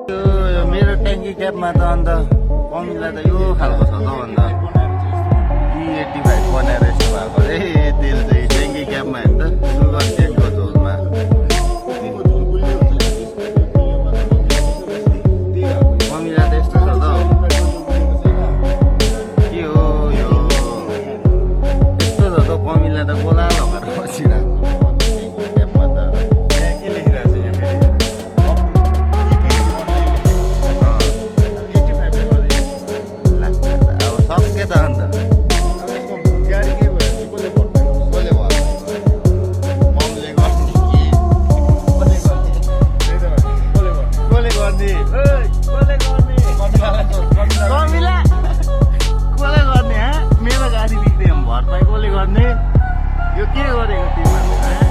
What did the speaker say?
यो मेरो ट्याङ्की क्याबमा त अन्त कमिला त यो खालको छ त अन्त E85 बनाएर यस्तो भएको रे तेल चाहिँ ट्याङ्की क्याबमा हेर्नु त सुगर केनको झोलमा कमिला त यस्तो छ त के हो यो यस्तो छ त कमिला त गोला लगाएर बसिरहेको क्याबमा त के लेखिरहेको छ सक्के त अन्त गाडी के भयो कसले भयो ममले गर्ने कि कसले गर्ने कमिला कसले गर्ने मेरो गाडी बिग्रियो भने भरपाई कसले गर्ने यो के गरेको तिमीहरूले